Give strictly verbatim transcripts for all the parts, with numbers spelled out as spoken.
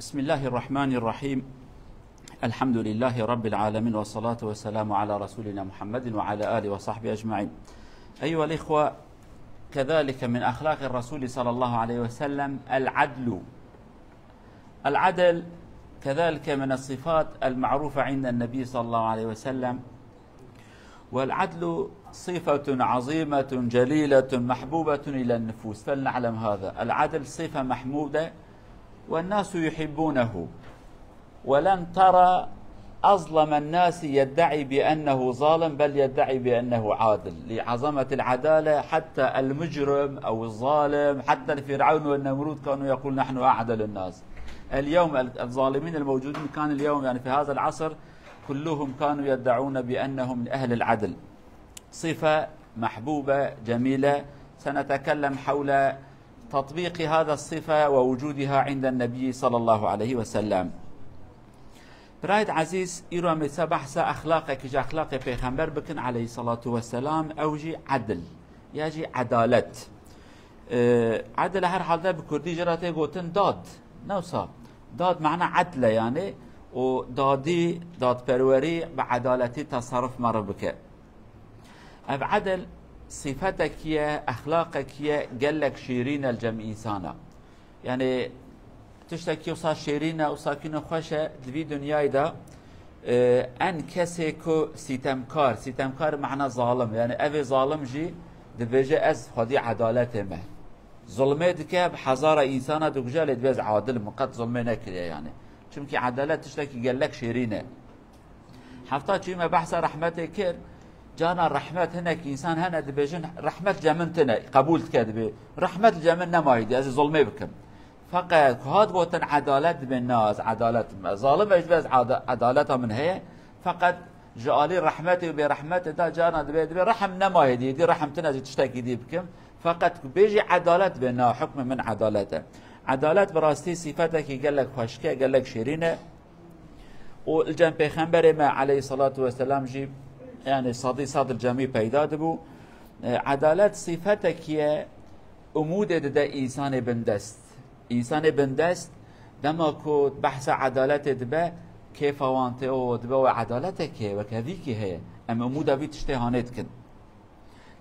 بسم الله الرحمن الرحيم. الحمد لله رب العالمين، والصلاة والسلام على رسولنا محمد وعلى آله وصحبه أجمعين. أيها الإخوة، كذلك من أخلاق الرسول صلى الله عليه وسلم العدل. العدل كذلك من الصفات المعروفة عند النبي صلى الله عليه وسلم. والعدل صفة عظيمة جليلة محبوبة إلى النفوس، فلنعلم هذا. العدل صفة محمودة والناس يحبونه، ولن ترى أظلم الناس يدعي بأنه ظالم، بل يدعي بأنه عادل، لعظمة العدالة. حتى المجرم أو الظالم، حتى الفرعون والنمرود كانوا يقول: "نحن أعدل الناس". اليوم الظالمين الموجودين كان اليوم، يعني في هذا العصر، كلهم كانوا يدعون بأنهم من أهل العدل. صفة محبوبة جميلة، سنتكلم حول تطبيق هذا الصفة ووجودها عند النبي صلى الله عليه وسلم. Birayt ezîz, îro em ê se behsa exlaqekî ji exlaqê Pêxember bikin aleyhissalatu vesselam, ew jî edil, ya jî edalet. Ee, edil her halde bi kurdî jê re tê gotin dad. Ne wisa? Dad mana edl e yani. Û dadî, dadperwerî bi edaletî teserruf meriv bike. Ev edil sifetekî ye, exlaqekî ye, gelek şîrîn e li cem însana. Yani tiştekî wisa şêrîn e, wisa kîne xweş e, di vî dinyayê de, e, en kesê ku sîtemkar, sîtemkar mana zalim, yani ev ê zalim jî dibêje ez xwedî edaletê me. Zulmê dike, bi hezara însana dikuje, lê dibê ez adil im, qet zulmê nekiriye yani. Çimkî edalet tiştekî gelek şêrîn e. Hefta çûyî me behsa rehmetê kir. Cana rehmet, hinek însan hene dibêjin, rehmet li cem min tine, qebûl dike, dibê rehmet li cem min nema hêdî, ez ê zulmê bikim. Feqet ku hat gotin edalet, dibê na, ez edalet, zalim e, ji ber ez ada-, edaleta min heye. Feqet ji alî rehmetê û bêrehmetê de cana dibê, dibê rehm nema hêdî, hêdî rehm tine, ez ê tiştekî dî bikim. Feqet ku bêjî edalet, dibê na, hukmê min edalet e. Edalet bi rastî sîfetekî gelek xweşik e, gelek şêrîn e. Û li cem Pêxemberê me aleyhissalatu vesselam jî, yani sedî sed li cemî peyda dibû. E, edalet sîfetekî ye, umûdê dide însanê bindest. Însanê bindest dema ku behsa edaletê dibe, kêfa wan tê, o dibe we edaletekê, wek hevîkî heye. Em umûda vî tiştê hanê dikin.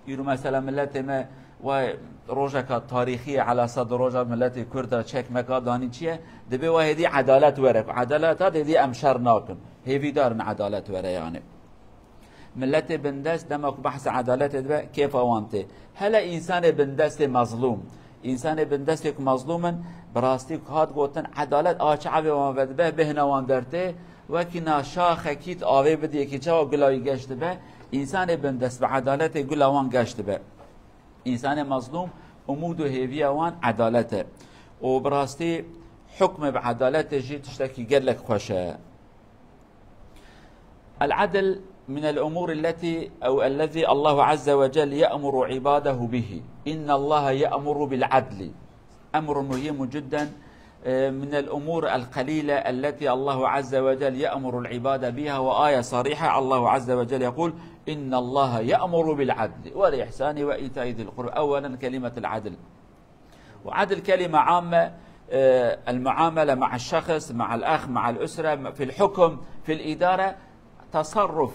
Îro mesela miletê me wa rojeka tarîxî ye, ela sed roja miletê Kurd a çekmeka danî çi ye? Dibê wa hêdî edalet were. Ku edalet hat, hêdî em şer nakin. Hêvîdar in edalet were yani. Miletê bindest dema ku behsa edaletê dibe, kêfa wan tê. Hele însanê bindestê mezlûm. Însanê bindestê ku mezlûm in, bi rastî ku hat gotin, edalet a çavê wan vedibe, bêhna wan dertê, wekî na şaxekî tu avê bidiyekî çawa gula wî geş dibe, însanê bindest bi edaletê gula wan geş dibe. Însanê mezlûm, umûd û hêviya wan edalet e. Û bi rastî hukmê bi edaletê jî tiştekî gelek xweş e. العدل من الأمور التي أو الذي الله عز وجل يأمر عباده به. إن الله يأمر بالعدل. أمر مهم جدا، آه، من الأمور القليلة التي الله عز وجل يأمر العباد بها، وآية صريحة الله عز وجل يقول: "إن الله يأمر بالعدل والإحسان وإيتاء ذي القربى". أولا كلمة العدل. وعدل كلمة عامة، آه، المعاملة مع الشخص، مع الأخ، مع الأسرة، في الحكم، في الإدارة، تصرف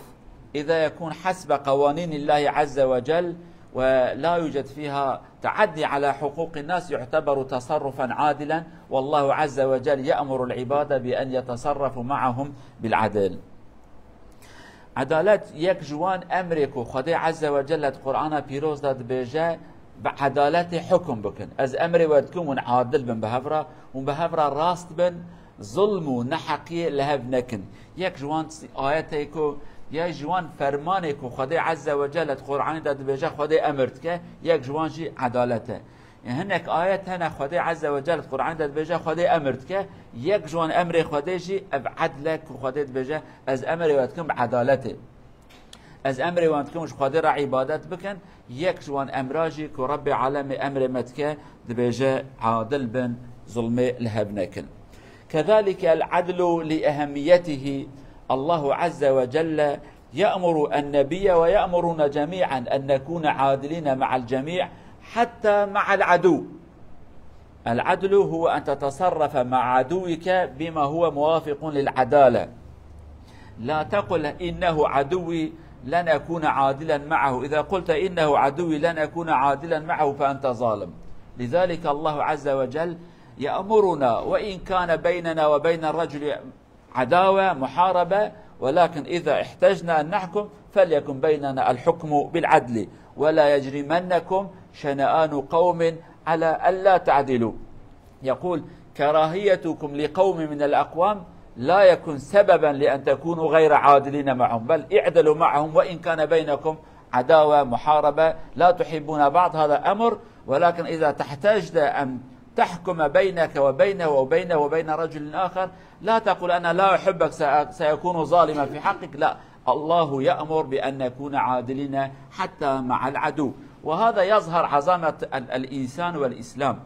إذا يكون حسب قوانين الله عز وجل ولا يوجد فيها تعدي على حقوق الناس يعتبر تصرفا عادلا، والله عز وجل يأمر العباد بأن يتصرفوا معهم بالعدل. Edalet yek ji wan emrê ku Xwedê Azze ve Celle di Qur'ana Pîroz de dibêje, bi edaletê hukum bikin. Ez emrê we dikim hûn adil bin bi hev re, hûn bi hev re rast bin, zulm û neheqiyê li hev nekin. Yek ji wan ayetê ku, ya ji wan fermanê ku Xwedê Azze ve Celle di Qur'anê de dibêje, Xwedê emir dike, yek ji wan jî edalet e. Hinek ayet hene Xwedê Azze ve Celle di Qur'anê de dibêje, Xwedê emir dike, yek ji wan emrê Xwedê jî ev edl e ku Xwedê dibêje, ez emrê we dikim bi edaletê. Ez emrê wan dikim ji Xwedê re îbadet bikin, yek ji wan emra jî ku Rebbê Alemê emrê me dike, dibêje, adil bin, zulmê li hev nekin. كذلك العدل لأهميته، الله عز وجل يأمر النبي ويأمرنا جميعا أن نكون عادلين مع الجميع حتى مع العدو. العدل هو أن تتصرف مع عدوك بما هو موافق للعدالة. لا تقل: "إنه عدوي، لن أكون عادلا معه". إذا قلت: "إنه عدوي، لن أكون عادلا معه"، فأنت ظالم. لذلك الله عز وجل يأمرنا، وإن كان بيننا وبين الرجل عداوة، محاربة، ولكن إذا احتجنا أن نحكم فليكن بيننا الحكم بالعدل، ولا يجرمنكم شنآن قوم على ألا تعدلوا. يقول: "كراهيتكم لقوم من الأقوام لا يكن سببا لأن تكونوا غير عادلين معهم، بل اعدلوا معهم وإن كان بينكم عداوة، محاربة، لا تحبون بعض، هذا أمر، ولكن إذا تحتجت أن تحكم بينك وبينه أو بينه وبين رجل آخر، لا تقل: 'أنا لا أحبك، سأ-، سأكون ظالما في حقك'". لا، الله يأمر بأن نكون عادلين حتى مع العدو. وهذا يظهر عظمة ال-، الإنسان والإسلام،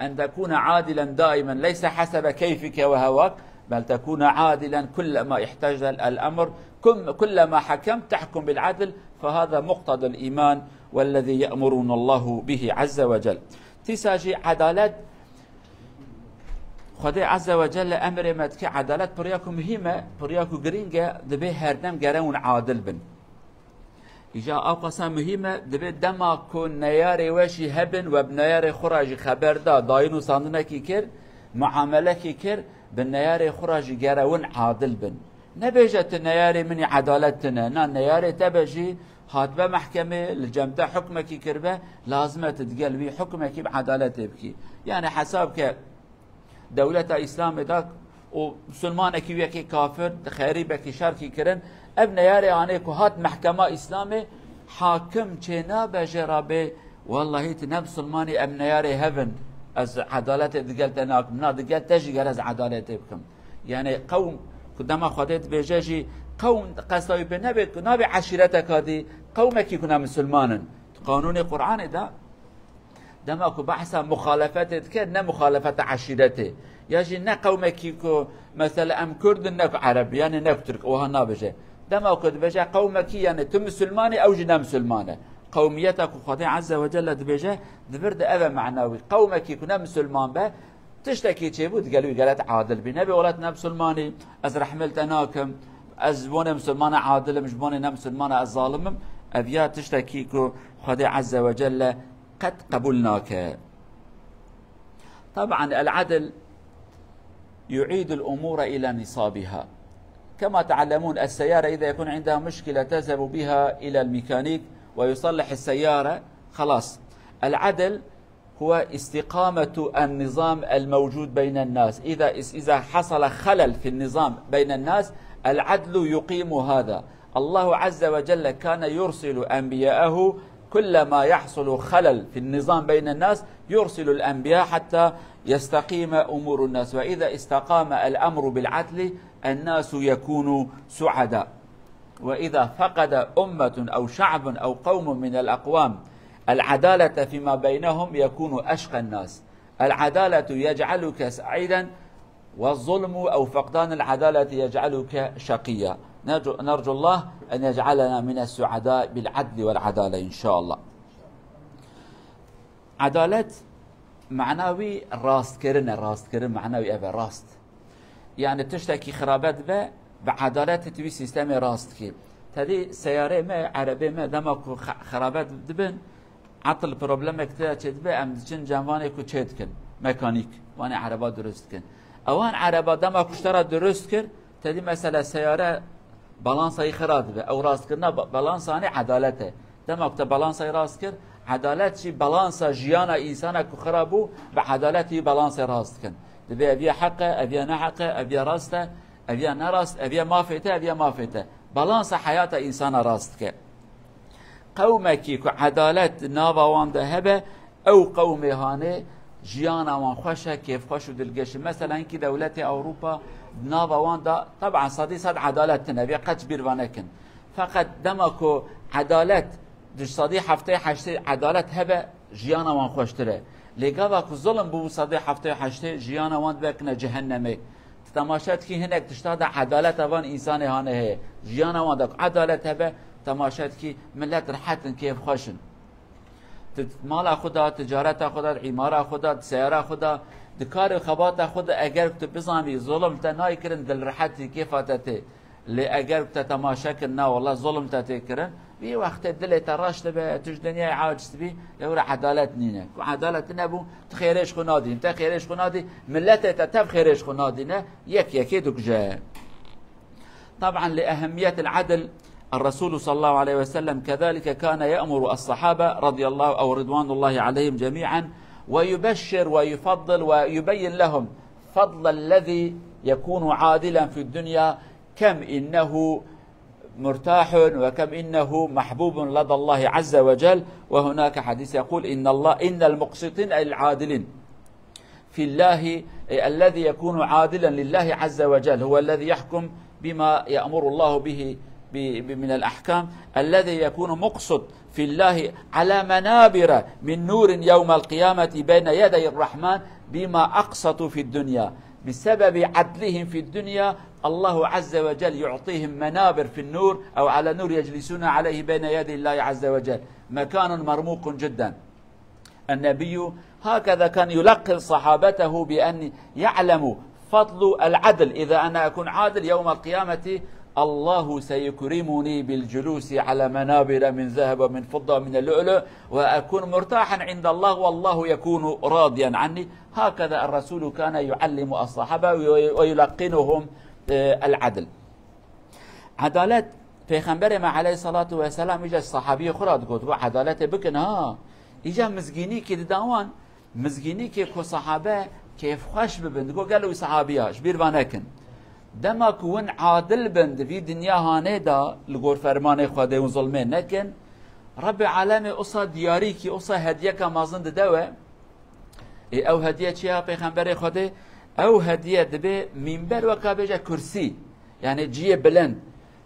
أن تكون عادلا دائما، ليس حسب كيفك وهواك، بل تكون عادلا كلما احتج الأمر، كم-، كلما حكمت تحكم بالعدل، فهذا مقتضى الإيمان والذي يأمرنا الله به عز وجل. Tîsa jî edalet, Xwedê Azze ve Celle emrê me dike, edalet piriya ku muhîm e, piriya ku girîng e, dibê herdem gere hûn adil bin. Îja ewqasa muhîm e, dibê dema ku neyarê we jî hebin, we bi neyarê xwe re jî xeber da, dayîn û sandinekî kir, muamelekî kir, bi neyarê xwe re jî gere hûn adil bin. Nebêje: "Tu neyarê min î, edalet tune." Na, neyarê te be jî, hatbe mehkemê, li cem te hukmekî kiribe, lazim e tu digel wî hukmekî bi edaletê bikî. Yani hesab ke dewleta Îslamê de û misilmanekî û yekê kafir, xerîbekî şerkî kirin, ev neyarê anê ku hat mehkema Îslamê, hakim çê nabe jê re bê: "Wellahî tu ne misilmanî, em neyarê hev in, ez edaletê digel te nakim." Na, digel te jî gere ez edaletê bikim. Yani qewm ku dema Xwedê dibêje jî, qewm qesta wî bê, nebê ku nabê eşîreteka dî, qewmekî ku ne misilman in. Qanûnê Qur'anê de dema ku behsa muxalefetê dike, ne muxalefeta eşîretê, ya jî ne qewmekî ku mesela em Kurd in, ne ku Ereb, yani ne ku Tirk, wiha nabêje. Dema ku dibêje qewmekî, yani tu misilman î, ew jî ne misilman e. Qewmiyeta ku Xwedê Azze ve Celle dibêje, di vir de ev e mena wî. Qewmekî ku ne misilman be, tiştekî çêbû, digel wî gere tu adil bî. Nebê: "Wele tu ne misilman î, ez rehmê li te nakim, ez ji bonê misilmana adil im, ji bonê ne misilmana ez zalim im." Ev ya tiştekî ku Xwedê Azze ve Celle qet qebûl nake. طبعا العدل يعيد الأمور إلى نصابها. كما تعلمون، السيارة إذا يكون عندها مشكلة تذهب بها إلى الميكانيك ويصلح السيارة، خلاص. العدل هو استقامة النظام الموجود بين الناس. إذا، إذا حصل خلل في النظام بين الناس، العدل يقيم هذا. الله عز وجل كان يرسل أنبياءه، كلما يحصل خلل في النظام بين الناس يرسل الأنبياء حتى يستقيم أمور الناس، وإذا استقام الأمر بالعدل الناس يكونوا سعداء، وإذا فقد أمة أو شعب أو قوم من الأقوام العدالة فيما بينهم يكونوا أشقى الناس. العدالة يجعلك سعيدا، والظلم أو فقدان العدالة يجعلك شقيا. نرجو، نرجو الله أن يجعلنا من السعداء بالعدل والعدالة إن شاء الله. Edalet mena wî rastkirin e, rastkirin mena wî ev e, rast. Yani tiştekî xirabe dibe, bi edaletê tu wî sîstemê rast dikî. Tedî seyarê me, erebê me, dema ku xe-, xirabe dibin, etil problemek tê de çêdibe, em diçin cem vanê ku çêdikin, mekanîk, wanê ereba dirust dikin. Ewan ereba dema ku ji te re dirust kir, tedî mesela seyare balansayî xira dibe. Ew rastkirina ba-, balansanê edalet e. Dema ku te balansayî rast kir, edalet jî balansa jiyana însana ku xira bû, bi edalet wî balansê rast dikin. Dibê ev ya heq e, ev ya neheq e, ev ya rast e, ev ya nerast, ev ya mafê te, ev ya mafê te. Balansa heyata însana rast dike. Qewmekî ku edalet nava wan de hebe, ew qewmê hanê jiyana wan xweş e, kêfxweş û dilgeş e. Mesela hinkî dewletê Ewropa di nava wan de, teban sedî sed edalet tine, vê qet ji bîr ve nekin. Feqet dema ku edalet, di sedî heftê heştê edalet hebe, jiyana wan xweştir e. Lê gava ku zulm bû sedî heftê heştê, jiyana wan dibe kine cehennemê. Tu temaşe dikî hinek tişta de edaleta van însanê hane heye. Jiyana wan de ku edalet hebe, temaşe dikî milet rehet in, kêfxweş in. Di mala xwe de, ticareta xwe de, di îmara xwe de, di seyara xwe de, di kar û xebata xwe de eger tu bizanî zulm te nayê kirin, dilrehetî kêfa te tê. Lê eger te temaşe kir, na wela zulm te tê kirin, vî wextê dilê te reş dibe, tu ji dinyayê aciz dibî, lewra edalet nîne. Ku edalet nebû, tu xêrê ji xwe nadî. Te xêrê ji xwe nadî, miletê te tev xêrê ji xwe nadîne, yek yekê dikuje. طبعا لأهمية العدل، الرسول صلى الله عليه وسلم كذلك كان يأمر الصحابة رضي الله أو رضوان الله عليهم جميعا ويبشر ويفضل ويبين لهم فضل الذي يكون عادلا في الدنيا، كم إنه مرتاح وكم إنه محبوب لدى الله عز وجل. وهناك حديث يقول: إن الله، إن المقسطين، أي العادلين، في الله، أي الذي يكون عادلا لله عز وجل، هو الذي يحكم بما يأمر الله به ب-، ب-، من الأحكام، الذي يكون مقسط في الله على منابر من نور يوم القيامة بين يدي الرحمن بما أقسطوا في الدنيا. بسبب عدلهم في الدنيا الله عز وجل يعطيهم منابر في النور أو على نور يجلسون عليه بين يدي الله عز وجل، مكان مرموق جدا. النبي هكذا كان يلقن صحابته بأن يعلموا فضل العدل، إذا أنا أكون عادل يوم القيامة الله سيكرمني بالجلوس على منابر من ذهب ومن فضة ومن اللؤلؤ، وأكون مرتاحا عند الله والله يكون راضيا عني. هكذا الرسول كان يعلم الصحابة ويلقنهم، آه، العدل. Edalet, Pêxemberê me aleyhissalatu vesselam îca sahabiyê xwe re digot, got, edaletê bikin ha. Îca mizgînîkî dida wan, mizgînîkê ku sahabe kêfxweş bibin, digot, gelo wî sahabiya, ji bîr va nekin. Dema ku hûn adil bin di vî dinya hanê de, li gor fermanê Xwedê hûn zulmê nekin, Rebbê alemê usa diyarîkî, usa hediyeka mezin dide we. Ê, ew hediye çi ya Pêxemberê Xwedê? Ew hediye dibe mînber, weka bêje kursî, yani ciyê bilind.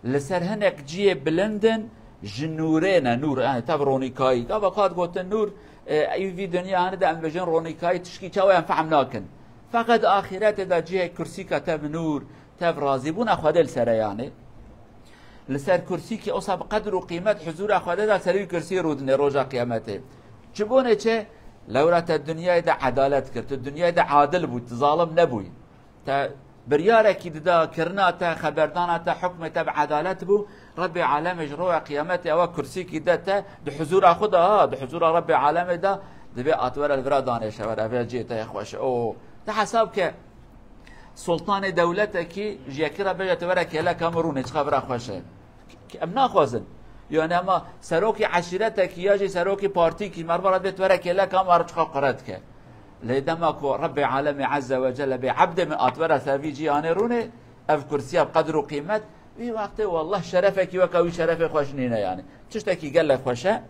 Li ser hinek ciyê bilind in, ji nûrê ne, nûr, yani tev ronîkayî. Gava kat gotin nûr, e, ew vî dinya hanê de em bêjin ronîkayî, tişkî çawa em fehm nakin. Feqet axîretê de cihê kursîka tev nûr, tev razîbûna Xwedê li ser e yani. Li ser kursîkî osa bi qedr û qîmet huzûra Xwedê de ser wî kursî rûdinê roja qiyametê. Çi bonê çi? Lewra te dinyayê de edalet kir, tu dinyayê de adil bû, tu zalim nebûyî. Te biryarekî dida, kirina te, xeberdana te, hukmê te bi edalet bû, Rebbê alemê ji roja qiyametê ewa kursîkî de te di huzûra xwe de, ha, di huzûra Rebbê alemê de, divê at were li vira danêşe, were vê cihê te yê xweş e. O, te hesab ke, Sultanê dewletekî ji yekî re bêje, tu were kêleka min rûnê, çiqa vira xweş e. Em naxwazin. Yani ama serokê eşîretekî ya jî serokê partîkî merva re dibê tu were kêleka min, çiqa qure dike. Lê dema ku Rebbê alemê Azze ve Celle bê ebdê min at were ser vî cîhanê rûnê, ev kursiya bi qedr û qîmet, vî wextê wallah şerefekî weka wî şerefê xweş nîne yani. Tiştekî gelek xweş e.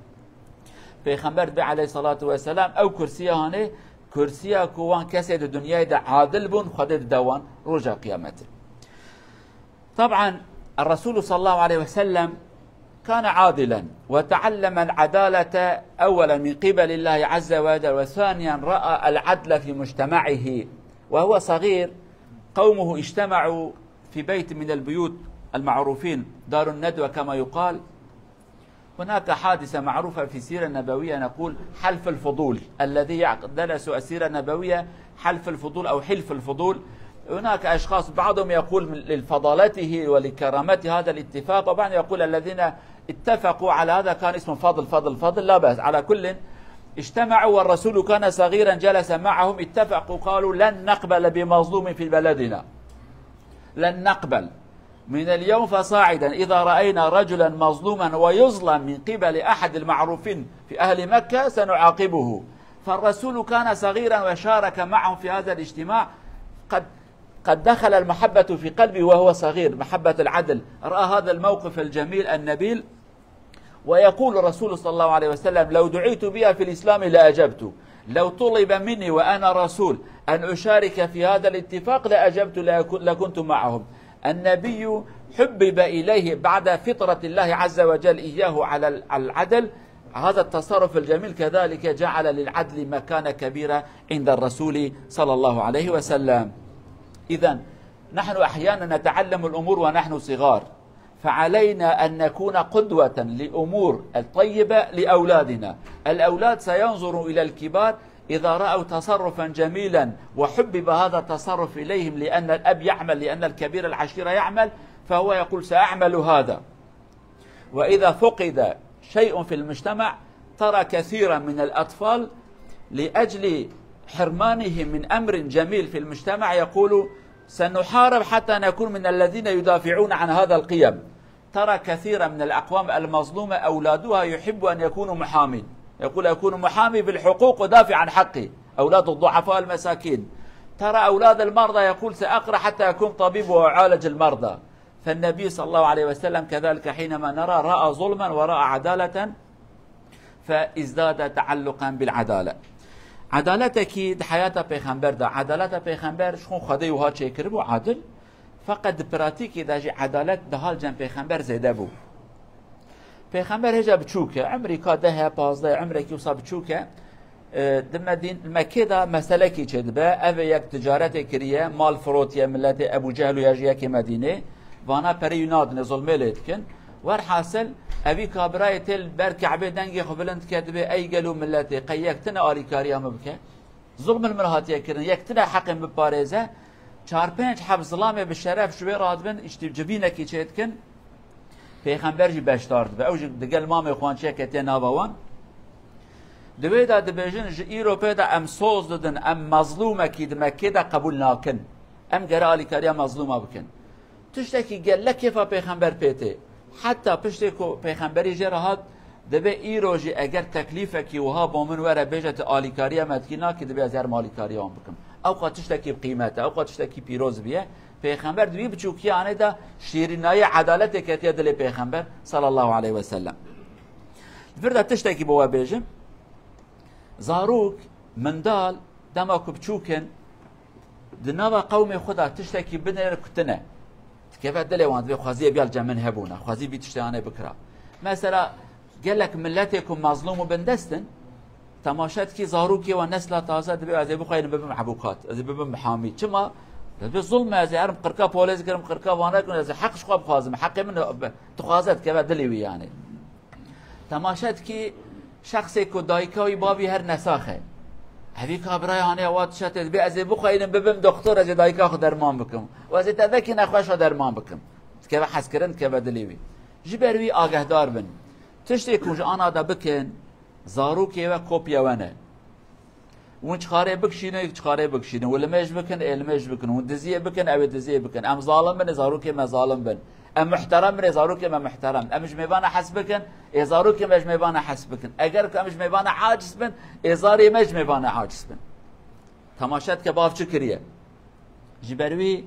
Pêxember dibê aleyhissalatu vesselam ew kursiya hanê, kursiya ku wan kesê di dinyayê de adil bûn, Xwedê dide wan roja qiyametê. طبعا الرسول صلى الله عليه وسلم كان عادلا وتعلم العدالة أولا من قبل الله عز وجل، وثانيا رأى العدل في مجتمعه وهو صغير. قومه اجتمعوا في بيت من البيوت المعروفين، دار الندوة كما يقال، هناك حادثة معروفة في السيرة النبوية، نقول حلف الفضول. الذي يعق-، درسوا السيرة النبوية، حلف الفضول أو حلف الفضول. هناك أشخاص، بعضهم يقول من، لفضالته ولكرامته هذا الاتفاق، وبعضهم يقول الذين اتفقوا على هذا كان اسمه فضل، فضل، فضل، لا بأس. على كل، اجتمعوا والرسول كان صغيرا جلس معهم، اتفقوا، قالوا: "لن نقبل بمظلوم في بلدنا. لن نقبل." من اليوم فصاعدا إذا رأينا رجلا مظلوما ويظلم من قبل أحد المعروفين في أهل مكة سنعاقبه. فالرسول كان صغيرا وشارك معهم في هذا الاجتماع. قد، قد دخل المحبة في قلبه وهو صغير، محبة العدل. رأى هذا الموقف الجميل النبيل، ويقول الرسول صلى الله عليه وسلم: "لو دعيت بها في الإسلام لأجبت، لو طلب مني وأنا رسول أن أشارك في هذا الاتفاق لأجبت، لأكو-، لكنت معهم." النبي حبب إليه بعد فطرة الله عز وجل إياه على ال-، على العدل. هذا التصرف الجميل كذلك جعل للعدل مكانة كبيرة عند الرسول صلى الله عليه وسلم. إذن نحن أحيانا نتعلم الأمور ونحن صغار. فعلينا أن نكون قدوة لأمور الطيبة لأولادنا. الأولاد سينظروا إلى الكبار إذا رأوا تصرفا جميلا وحبب هذا التصرف إليهم لأن الأب يعمل، لأن الكبير العشيرة يعمل، فهو يقول: سأعمل هذا. وإذا فقد شيء في المجتمع، ترى كثيرا من الأطفال لأجل حرمانهم من أمر جميل في المجتمع يقول: سنحارب حتى نكون من الذين يدافعون عن هذا القيم. ترى كثيرا من الأقوام المظلومة أولادها يحب أن يكونوا محامين، يقول: أكون محامي بالحقوق ودافع عن حقي، أولاد الضعفاء المساكين. ترى أولاد المرضى يقول: سأقرأ حتى أكون طبيب وأعالج المرضى. فالنبي صلى الله عليه وسلم كذلك حينما نرى رأى ظلما ورأى عدالة فازداد تعلقا بالعدالة. Edaletekî di heyata pêxember de, edaleta pêxember ji xwe Xwedê wiha çêkiribû, adil. Feqet di pratîkê de jî edalet di hal cem pêxember zêde bû. Pêxember hêja biçûk e, emrî ka deh e, pazdeh e, emrekî wisa biçûk e. E, di Medîn-, Mekkê de meselekî çêdibe, ev ê yek ticaretê kiriye, mal firotiye miletê Ebû Cehl û ya jî yekê Medînê. Vana perê wî nadine, zulmê lê dikin. Werhasil, evî ka birayê tê li ber Ke'bê dengê xwe bilind dike, dibê: Ey gel û miletê, qey yek tune alîkariya min bike? Zulm li min hatiye kirin, yek tune heqê min biparêze. Çar pênc heb zilamê bi şeref ji wê radibin, îştî civînekî çêdikin. Pêxember jî beşdar dibe. Ew jî digel mamê xwançiye ketiye nava wan. Di wê de dibêjin, ji îro pê de em soz didin, em mezlûmekî di Mekkê de qebûl nakin. Em gere alîkariya mezlûma bikin. Tiştekî gelek kêfa pêxember pê tê. Heta piştê ku pêxemberî jê re hat, dibê îro jî eger teklîfekî wiha bo min were bêje, tu alîkariya me dikî, nakî, dibê ez herim alîkariya wan bikim. Ewqa tiştekî bi qîmet e, ewqa tiştekî pîroz bûye. Pêxember di wî biçûkiya anê de şîrînayê edaletê ketiye dilê pêxember sallallahu aleyhi ve sellem. Di vir de tiştekî bo we bêjim. Zarok, mindal, dema ku biçûk in, di nava qewmê xwe de tiştekî binêre ku tune. Dikeve dilê wan, dibê xweziyê viya li cem min hebûna, xwezî vî tiştê anê bikira. Mesela, gelek miletê ku mezlûm û bindest in, temaşe dikî zarokê wan, nesla taze, dibê ez ê bixweynim bibim ebûkat, ez ê bibim mihamî. Çima? Dibê zulm e, ez ê herim qirka polê kirim, qirka vana kirim, ez ê heq ji xwe bixwazim, heqê min dixwaze, dikeve dilê wî yanê. Temaşe dikî şexsê ku dayika wî, bavî her nesax e. Evî ka biraya hanê ewa dişete, dibê ez ê bixweynim bibim doktor, ez ê dayika xwe derman bikim. Û ez ê tevekî nexweşa derman bikim. Dikeve hezkirin, dikeve dilê wî. Ji ber wî agehdar bin. Tiştê ku ji ana de bikin, zarokê we kopya we ne. Hûn çixarê bikişînin, çixarê bikişînin. Hûn limêj bikin, ê limêj bikin. Hûn diziyê bikin, ew ê diziyê bikin. Em zalim bin, ê zarokê me zalim bin. Em muhterem bin, ê zarokê me muhterem. Em ji mêvana hes bikin, ê zarokê me ji mêvana hes bikin. Eger ku em ji mêvana aciz bin, ê zarê me ji mêvana aciz bin. Temaşe dike bav çi kiriye. Ji ber wî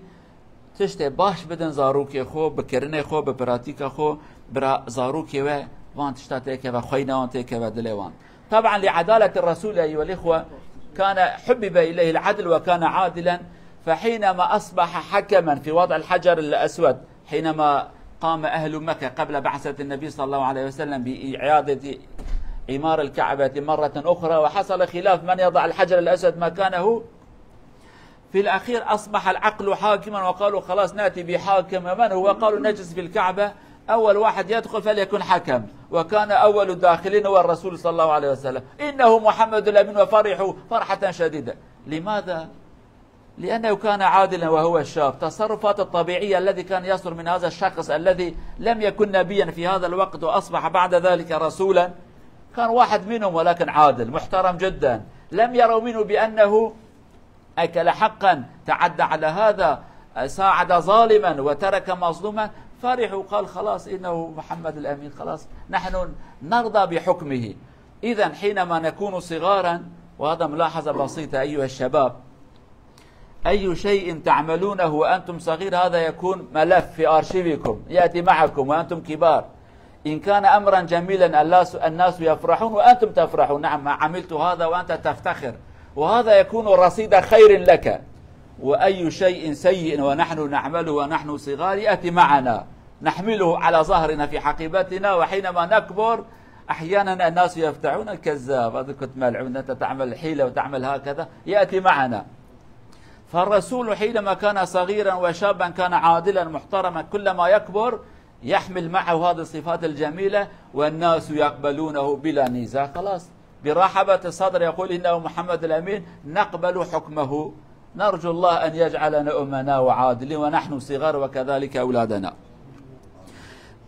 tiştê baş bidin zarokê xwe, bi kirinê xwe, bi pratîka xwe, bira zarokê we van tişta têkeve, xweyna wan têkeve dilê wan. طبعا لعدالة الرسول أيها الإخوة، كان حبب إليه العدل وكان عادلا، فحينما أصبح حكما في وضع الحجر الأسود، حينما قام أهل مكة قبل بعثة النبي صلى الله عليه وسلم بإعادة عمار الكعبة مرة أخرى، وحصل خلاف من يضع الحجر الأسود مكانه، في الأخير أصبح العقل حاكما وقالوا خلاص نأتي بحاكم. من هو؟ قالوا نجلس في الكعبة، أول واحد يدخل فليكن حكم. وكان أول الداخلين هو الرسول صلى الله عليه وسلم، إنه محمد الأمين، وفرحوا فرحة شديدة. لماذا؟ لأنه كان عادلا وهو شاب. تصرفات الطبيعية الذي كان يصدر من هذا الشخص الذي لم يكن نبيا في هذا الوقت وأصبح بعد ذلك رسولا، كان واحد منهم ولكن عادل محترم جدا، لم يروا منه بأنه أكل حقا، تعدى على هذا، ساعد ظالما وترك مظلوما، فرح وقال خلاص إنه محمد الأمين، خلاص نحن نرضى بحكمه. إذن حينما نكون صغارا، وهذا ملاحظة بسيطة أيها الشباب، أي شيء تعملونه وأنتم صغير هذا يكون ملف في أرشيفكم، يأتي معكم وأنتم كبار. إن كان أمرا جميلا الناس، الناس يفرحون وأنتم تفرحون، نعم ما عملت هذا وأنت تفتخر، وهذا يكون رصيد خير لك. وأي شيء سيء ونحن نعمله ونحن صغار يأتي معنا، نحمله على ظهرنا في حقيبتنا، وحينما نكبر أحيانا الناس يفتحون الكذاب، هذا كنت ملعون، أنت تعمل حيلة وتعمل هكذا، يأتي معنا. فالرسول حينما كان صغيرا وشابا كان عادلا محترما، كلما يكبر يحمل معه هذه الصفات الجميلة والناس يقبلونه بلا نزاع. خلاص. برحابة الصدر يقول: إنه محمد الأمين، نقبل حكمه، نرجو الله أن يجعلنا أمناء وعادلين ونحن صغار وكذلك أولادنا.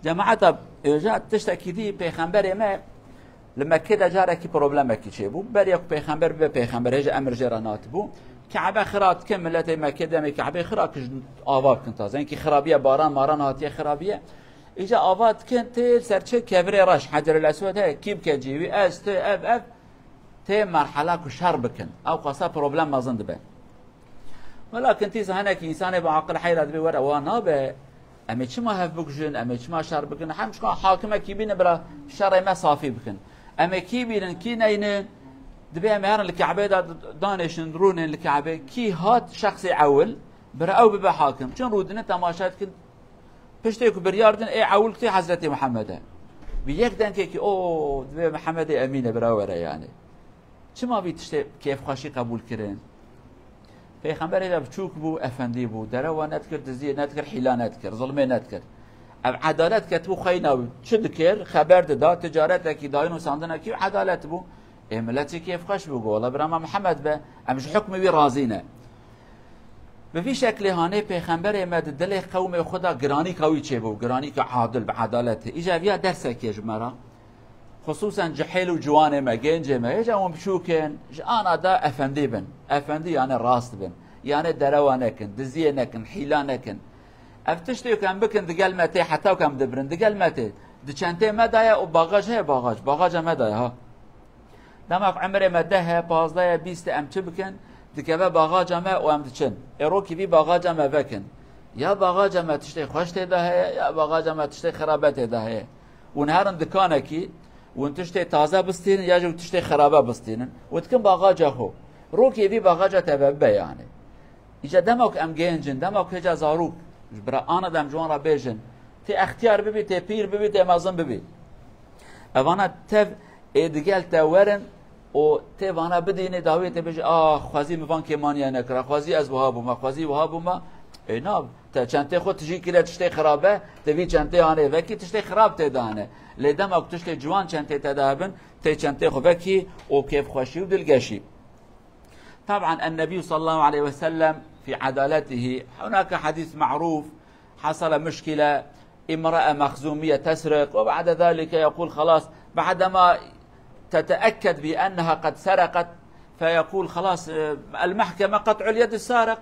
Cemaeta, hêja tiştekî dî pêxemberê me li Mekkê de carekî problemekî çêbû. Beriya ku pêxember bibe pêxember, hêja emir jê re natibû. Ke'be xira dikin, miletê Mekkê demê Ke'bê xira kir ava bikin taze. Hinkî xirabiye, baran maran hatiye xirabiye. Îca ava dikin, tê li ser çi? Kevirê reş, Heceril Eswed heye, kî bike cî wî, ez, tu, ev, ev, tê merhela ku şer bikin. Ew qasa problem mezin dibe. Welakin tîsa hinekî însanê bi aqil heyra dibê, were, wa nabe. Em ê çima hev bikujin, em ê çima şer bikin? Hem çika hakimekî bînin bira şerê me safî bikin. Em ê kî bînin, kî neynin? Dibê em ê herin li Ke'bê de danêşin, rûnin li Ke'bê. Kî hat şexsê ewil, bira ew bibe hakim. Çin rûdinin, temaşe dikin. Piştê ku biryar din, ê ewil tê Hezretê Muhammed e. Bi yek dengekî, o, dibê Muhammedê Emîn e, bira were yani. Çima vî tiştê kêfxweşî qebûl kirin? Pêxemberê de biçûk bû, efendî bû. Derewa nedikir, diziyê nedikir, hîla nedikir, zilmê nedikir. Ev edalet ketibû xeyna wî. Çi dikir? Xeber dida, ticaretekî, dayîn û sandinekî edalet bû. Ê miletî kêfxweş bû, got, wela bira me Mihemed be, em ji hukmê wî razî ne. Bi vî şeklê hanê pêxemberê me di dilê qewmê xwe de giranîka wî çêbû, giranîka adil bi edaletê. Îja viya dersekê ji me re. Xisûsen cihêl û ciwanê me, gencê me, hêja hûn biçûk in, ji ana de efendî bin. Efendî yani rast bin. Yani derewa nekin, diziyê nekin, hîla nekin. Ev tiştê ku em bikin digel me tê, heta ku em dibirin digel me tê. Di çentê me de ye û bagaj heye, bagaj. Bagaja me de ye ha. Dema ku emrê me deh e, pazdeh e, bîst e, em çi bikin? Dikeve bagaja me û em diçin. Ê rokî vî bagaja me vekin. Ya bagaja me tiştê xweş tê de heye, ya bagaja me tiştê xirabe tê de heye. Hûn herin dikanekî, hûn tiştê taze bistînin ya jî hûn tiştê xirabe bistînin. Hûn dikin bagaca xwe. Rokê vî bagaca te ve bibe yani. Îca dema ku em genc in, dema ku hêca zarok, ji bira ana dem ji wan re bêjin, tê extiyar bibî, tê pîr bibî, tê mezin bibî. Evana tev ê digel te werin û tê vana bidînê dawiyê te bêjî, "Ah, xwezî min van kêmaniya nekira, xwezî ez wiha bûma, xwezî wiha bûma." Ê na, te çentê xwe tijî kire tiştê xirabe, te vî çentê anê vekî tiştê xirab tê de hene. Lê dema ku tiştê ciwan çentê te de hebin, tê çentê xwe vekî û kêfxweşî û dilgeşî. طبعا النبي صلى الله عليه وسلم في عدالته، هناك حديث معروف، حصل مشكلة، امرأة مخزومية تسرق، وبعد ذلك يقول: "خلاص"، بعدما تتأكد بأنها قد سرقت، فيقول: "خلاص، آه، المحكمة قطع اليد السارق".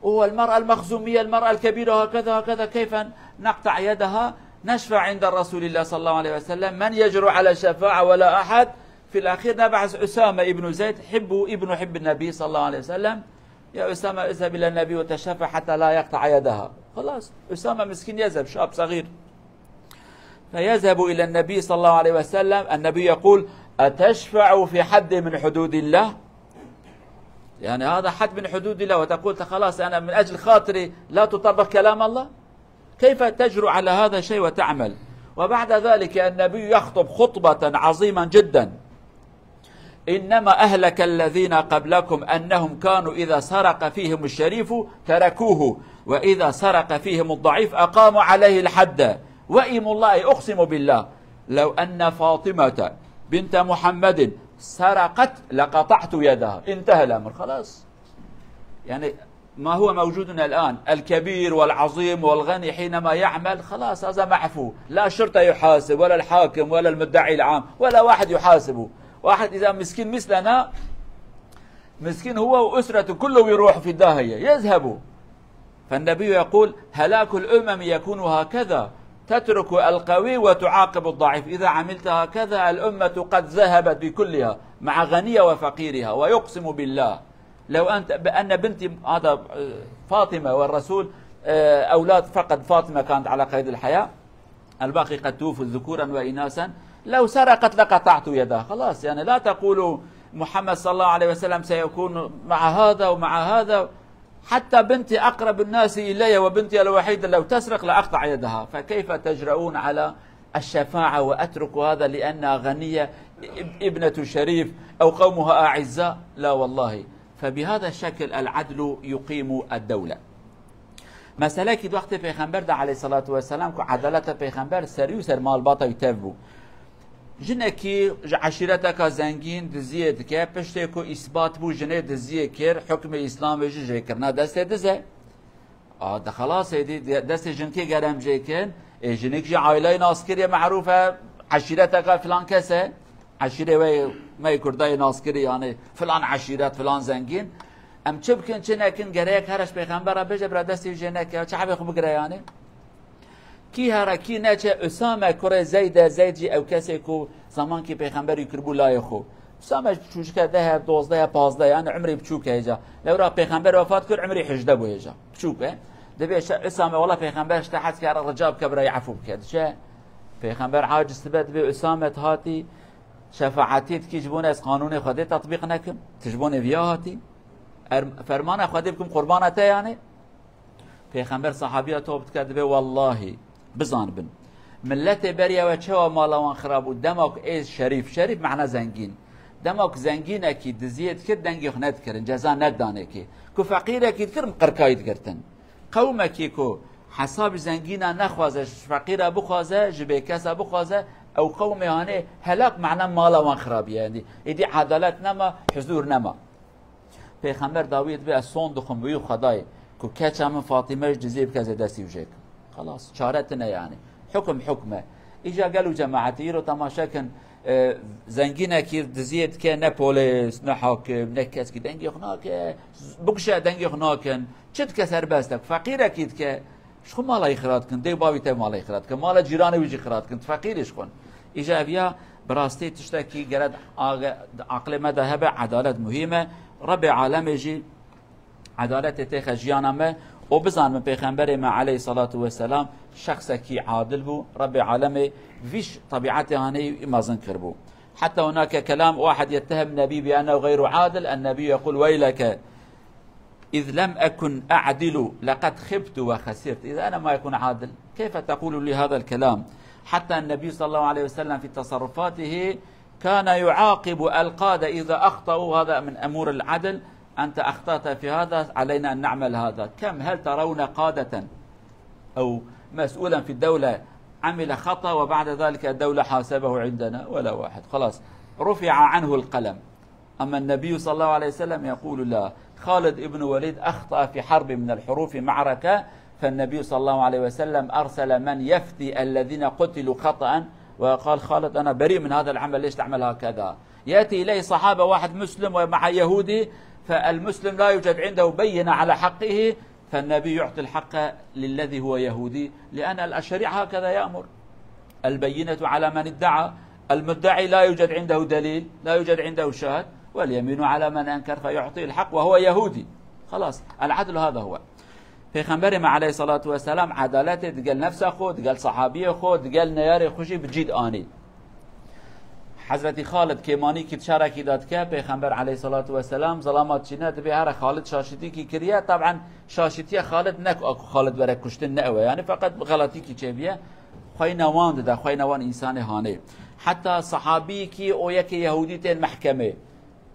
هو المرأة المخزومية، المرأة الكبيرة، هكذا، هكذا، كيف نقطع يدها؟ نشفع عند رسول الله صلى الله عليه وسلم، من يجرؤ على الشفاعة؟ ولا أحد. في الأخير نبعث أسامة ابن زيد، حب ابن حب النبي صلى الله عليه وسلم، "يا أسامة، اذهب إلى النبي وتشفع حتى لا يقطع يدها." خلاص، أسامة مسكين يذهب، شاب صغير. فيذهب إلى النبي صلى الله عليه وسلم، النبي يقول: "أتشفع في حد من حدود الله؟" يعني هذا حد من حدود الله، وتقول: "خلاص، أنا من أجل خاطري لا تطبق كلام الله؟" كيف تجرؤ على هذا الشيء وتعمل؟ وبعد ذلك النبي يخطب خطبة عظيمة جدا: "إنما أهلك الذين قبلكم أنهم كانوا إذا سرق فيهم الشريف تركوه، وإذا سرق فيهم الضعيف أقاموا عليه الحد، وأيم الله، أقسم بالله، لو أن فاطمة بنت محمد سرقت لقطعت يدها." انتهى الأمر، خلاص. يعني ما هو موجود الآن، الكبير والعظيم والغني حينما يعمل، خلاص، هذا معفو، لا الشرطة يحاسب، ولا الحاكم، ولا المدعي العام، ولا واحد يحاسبه. واحد إذا مسكين مثلنا، مسكين هو وأسرته كله يروح في داهية، يذهبوا. فالنبي يقول: "هلاك الأمم يكون هكذا، تترك القوي وتعاقب الضعيف، إذا عملت هكذا الأمة قد ذهبت بكلها مع غنيها وفقيرها، ويقسم بالله لو أنت، بأن بنتي"، هذا، آه، فاطمة والرسول، آه، أولاد فقد فاطمة كانت على قيد الحياة، الباقي قد توفوا ذكورا وإناثا، "لو سرقت لقطعت يدها". خلاص، يعني لا تقولوا محمد صلى الله عليه وسلم سيكون مع هذا ومع هذا، حتى بنتي أقرب الناس إلي وبنتي الوحيدة لو تسرق لأقطع يدها، فكيف تجرؤون على الشفاعة وأترك هذا لأنها غنية، اب-، ابنة شريف أو قومها أعزاء؟ لا والله. فبهذا الشكل العدل يقيم الدولة. Meselekî di wextê Pêxember de aleyhissalatu vesselam ku edaleta Pêxember serî û ser malbata wî tev bû. Jinekî ji eşîreteka zengîn diziyê dike, piştê ku îsbat bû jinê diziyê kir, hukmê Îslamê jî jê kirina destê diz e. A, de xelas êdî, de-, destê jinkê gerem jê kin. Ê, jinik jî aileyê naskirî ye, merûf e, eşîreteka filan kes e. Eşîrê we, me yê Kurda yê naskirî, yani filan eşîret, filan zengîn. Em çi bikin, çi nekin, gerek her ji Pêxember re bêje, bira destê jê neke, çavê xwe bigire yani. Kî here, kî neçe, Usame kurê Zeyd e, Zeyd jî ew kesê ku zemankî Pêxember wî kiribû layê xwe. Usame ji piçûçike deh e, dozdeh e, pazdeh e, yani umrê piçûk e hêca. Lewra Pêxember wefat kir, umrê hejdeh bû hêca. Piçûk e. Dibê şe-, Usame, wela Pêxember ji te hez kere, rica bike bira wî efû bike. Diçe, Pêxember aciz dibe, dibê Usame, tu hatî şefaetî dikî ji bo ne ez qanûnê Xwedê tetbîq nekim. Tu ji bo ne viya hatî. Er-, fermana Xwedê bikim qurbana te yani. Pêxember sahabiya top dike, dibê wellahî, bizanibin. Miletê beriya we çawa mala wan xirab bû, dema ku ê şerîf, şerîf mana zengîn. Dema ku zengînekî diziyê dikir, dengê xwe nedikirin, ceza nedanê kê. Ku feqîrekî dikir, qirkayî digirtin. Qewmekî ku hesabî zengîna nexwaze, ji feqîra bixwaze, ji bêkesa bixwaze, ew qewmê hanê helak mana mala wan xirabiye. Êdî, êdî edalet nema, huzûr nema. Pêxember dawiyê dibe, ez son dixwim wî Xwedayê ku keça min Fatîme ji diziyê bike, ez ê destî wê jê kim. Xelas, çare tine yani. Hukm hukm e. Îca gel û cemaetî îro temaşe kin, e, zengînekî diziyê dike, ne polês, ne hakim, ne keskî dengê xwe nake, bikuşe dengê xwe nakin. Çi dike serbest e. Feqîrekî dike, ji xwe mala wî xirat kin, dê û bavî te mala wî xirat kin, mala cîranê wî jî xirat kin, tu feqîrî ji xwe. Îja ev ya bi rastî tiştekî gere di aqilê me de hebe, edalet muhîm e. Rebê alemê jî edaletê têxe jiyana me û bizanibin Pêxemberê me aleyhissalatu vesselam şexsekî adil bû, Rebê alemê vîş tebietê hanê wî mezin kiribû. حتى هناك كلام واحد يتهم النبي بأنه غير عادل، النبي يقول: ويلك، إذ لم أكن أعدل لقد خبت وخسرت. إذا أنا ما أكون عادل، كيف تقول لي هذا الكلام؟ حتى النبي صلى الله عليه وسلم في تصرفاته كان يعاقب القادة إذا أخطأوا، هذا من أمور العدل، أنت أخطأت في هذا، علينا أن نعمل هذا. كم، هل ترون قادة أو مسؤولا في الدولة عمل خطأ وبعد ذلك الدولة حاسبه عندنا؟ ولا واحد. خلاص، رفع عنه القلم. أما النبي صلى الله عليه وسلم يقول: لا، خالد بن وليد أخطأ في حرب من الحروب، في معركة، فالنبي صلى الله عليه وسلم أرسل من يفتي الذين قتلوا خطأ، وقال: خالد، أنا بريء من هذا العمل، ليش تعمل هكذا؟ يأتي إليه صحابة، واحد مسلم ومع يهودي، فالمسلم لا يوجد عنده بينة على حقه، فالنبي يعطي الحق للذي هو يهودي، لأن الشريعة هكذا يأمر. البينة على من ادعى، المدعي لا يوجد عنده دليل، لا يوجد عنده شاهد، واليمين على من أنكر فيعطي الحق وهو يهودي. خلاص، العدل هذا هو. Pêxemberê me aleyhissalatu vesselam edaletê digel nefsa xwe, digel sahabiyê xwe, digel neyarê xwe jî bi cî de anî. Hezretî Xalid kêmanîkî di şarekî de dike, Pêxember aleyhissalatu vesselam zelama diçîne, dibê here Xalid şaşîtîkî kiriye. Taban şaşîtiya Xalid ne ku Xalid were kuştin, ne ew e. Yani feqet xelatîkî çêbiye. Xweyna wan dide, xweyna wan însanê hanê. Heta sahabiyekî û yekê Yehûdî tên mehkemê.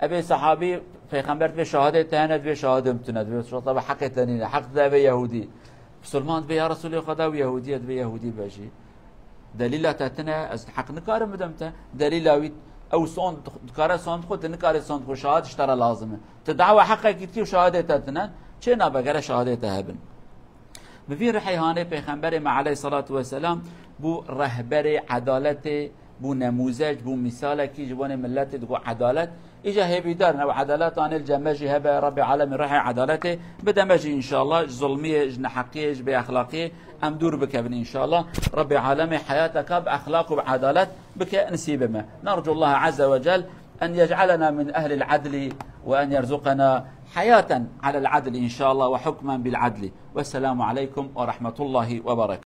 Ebê sahabî, Pêxember dibê şahidê te hene, dibê şahidê min tune, dibê şahidê heqê te nîne, heq dide evê Yehûdî. Musulman dibê ya Resulê Xweda, ew Yehûdî ye, dibê Yehûdî be jî. Delîla te tine, ez heq nikarim bidim te. Delîla wî, ew sond, dikare sond xwe, tu nikare sond xwe, şahid ji te re lazim e. Tu dawa heqekî dikî û şahidê te tine, çê nabe, gere şahidê te hebin. Bi vî rihê hanê Pêxemberê me aleyhissalatu vesselam bû rehberê edaletê, bû nemûzec, bû mîsalekî ji wanê miletê digot edalet. Îja hêvîdar in, ew edalet anê li cem me jî hebe, Rebbê alemê rihê edaletê bide me jî înşallah, ji zulmiyê, ji neheqiyê, ji bêexlaqiyê em dûr bikevin înşallah. Rebbê alemê heyateka bi exlaq û bi edalet bike nisîbê me. نرجو الله عز وجل أن يجعلنا من أهل العدل وأن يرزقنا حياة على العدل إن شاء الله وحكما بالعدل. والسلام عليكم ورحمة الله وبركاته.